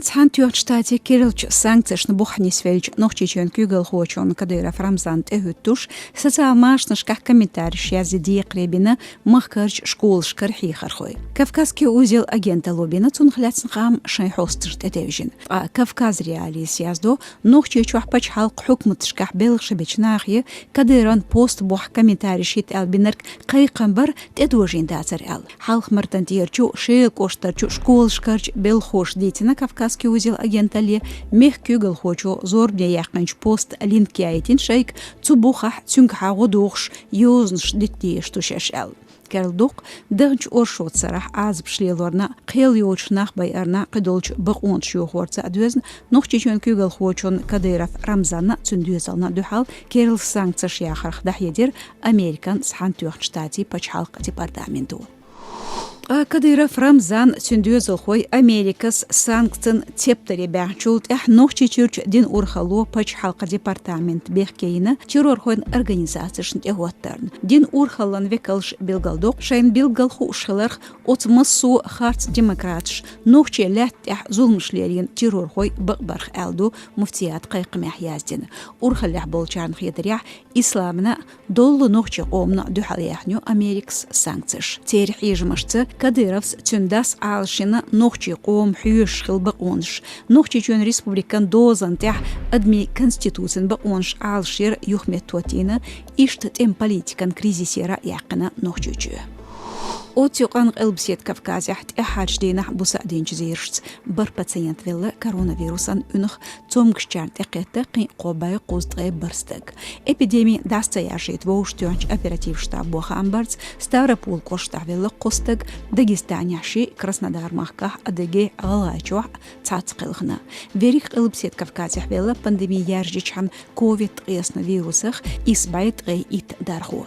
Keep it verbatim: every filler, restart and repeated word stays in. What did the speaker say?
Цхьаьнатоьхначу Штатийн керлачу санкцешна бух нисвеллачу Нохчийчоьнан куьйгалхочунна Кадыров Рамзанна тӀехӀуьттуш, социал машанашкахь комментареш язъе декхаре бина махкарчу школашкара хьехархой. «Кавказский узел» агенталло бина цунах лаьцна хаам шайн хьосташа тӀетевжина. Ткъа «Кавказ.Реалиис» яздо, Нохчийчохь пачхьалкхан хьукматашкахь белхаш бечу нахе Кадыровн пост бухахь комментареш йита аьлла бинарг кхайкхам бара, тӀедожийна дацара аьлла. Хьалха-Мартан тӀерачу Шелан кӀоштарчу школашкарчу белхахоша дийцина «Кавказский узел» агенталле, мехкан куьйгалхочо зорбане яьккхинчу постан линк яийтина шайга, цу бухахь цуьнгахьа гӀо дохуш йозанаш дита дезаш ду шаьш аьлла. Керла дукха, даханчу оршот сарахь Ӏазапаш лелорна, кхел йоцуш нах байарна, кхидолчу бакъонаш йохорца а доьзна, Нохчийчоьнан куьйгалхочунна Кадыров Рамзанна а, цуьнан доьзална а дуьхьал керла санкцеш яхарх дӀахьедира Американ Цхьаьнатоьхначу Штатийн пачхьалкхан департаменто. Ткъа Кадыров Рамзан а, цуьнан доьзалхой Америкас санкцийн цептаре баьхначул тӀаьхьа Нохчийчуьрчу динан урхалло пачхьалкхан департамент бехке йина террорхойн организацешна тӀехӀоттарна. Динан урхаллан векалша билгалдоккху, шайна билггал хууш хиларх, оцу массо а харц демократаш нохчийн лаьтта тӀехь зуламаш лелийна террорхой бакъбарх аьлла ду муфтиятан кхайкхамехь яздина. Урхаллехь болчарна хетарехь, исламна а, доллу нохчийн къомана а дуьхьал яьхна ю Америкас санкцеш. Церан хьежамашца Кадыровс, цуьнан дас Ӏалашйина нохчийн къоман хьоьжуш хила бакъонаш, Нохчийчоьнан республикан дозан тӀехь адамийн конституцин бакъонаш Ӏалашъяр юхаметтахӀоттийна, иштта тӀеман политикан кризисера а яьккхина Нохчийчоь. Оццу юкъанна Къилбаседа Кавказехь тӀаьххьарчу дийнахь буса а динчу зерашца бархӀ пациент велла коронавирусан уьнах, цомгушчарна тӀекхетта кхин а кхо бӀе кхузткъе бархӀ стаг. Эпидеми дӀаса ца яржийта вовшахтоьхначу оператив штабо хаам барца, Ставрополь кӀоштахь велла кхо стаг, Дагестанехь шиъ, Краснодар-махкахь а, Адыгейхь а, ГӀалгӀайчохь а цхьацца кхелхина. Верриг Къилбаседа Кавказехь велла пандеми яржичхьана ковид ткъаесна вирусах исс бӀе ткъе итт дархо.